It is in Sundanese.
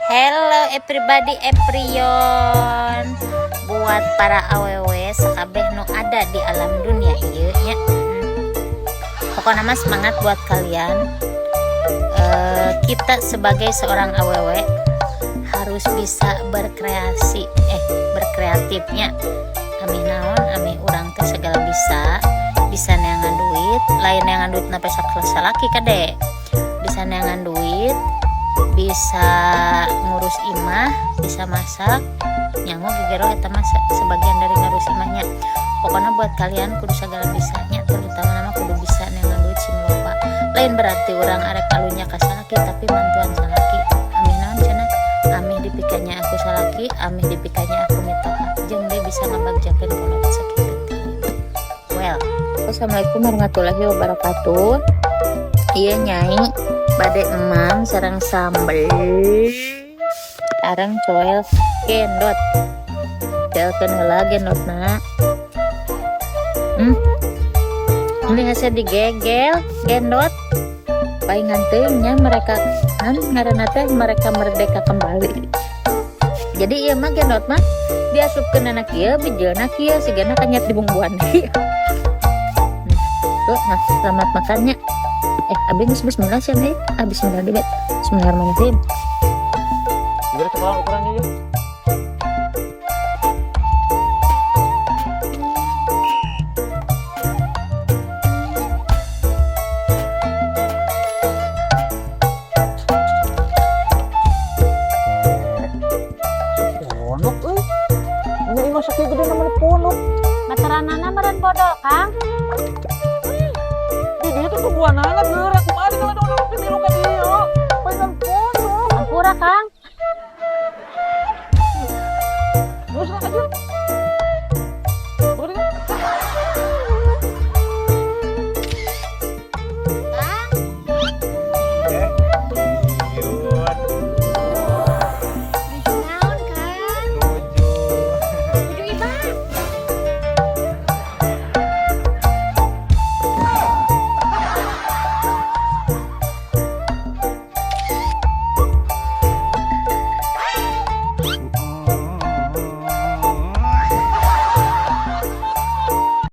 Hello everybody, everyone. Buat para awewe sakabeh nu ada di alam dunia ieu nya. Pokoknya mah semangat buat kalian. Kita sebagai seorang awewe harus bisa berkreasi, berkreatifnya. Ameh naon, ameh urang teh segala bisa, bisa neangan duit, lain neangan duit sampai salaki, kade. Bisa neangan duit, bisa ngurus imah, bisa masak, nyango gegero eta mah sebagian dari ngurus imahnya. Pokoknya buat kalian kudu segala bisanya, terutama nama kudu bisa neangan duit sing loba. Lain berarti urang arek alunya ka salaki, tapi mantuan salaki. Ameh naon cenah? Ameh dipikanyaah ku salaki, ameh dipikanyaah ku mitoha. Jeung dia bisa ngabagjakeun kolot sakitu. Well, assalamualaikum warahmatullahi wabarakatuh. Iya Nyai, bade emam sareng sambel sareng coel gendot. Coelkeun heula gendotna. Ini hasil digegel gendot palingan teuing nya mereka kan ngaranna teh mereka merdeka kembali. Jadi ieu mah gendot mah diasupkeun anak kieu, bijilna kieu, sigana kanyat dibumbuan deui. Tuh, nah, selamat makannya. Abi geus bismillah sih, nih. Ah, bismillah dulu. Bismillahirrahmanirrahim. Gimana coklat ukurannya ya? Pondok euy. Ini imah sakieu gede namanya pondok. Materanana meureun bodoh, Kang. Di dieu tuh tungguanana geura kumaha di kalau dong milu ka dieu. Palingan pondok. Ampura, Kang.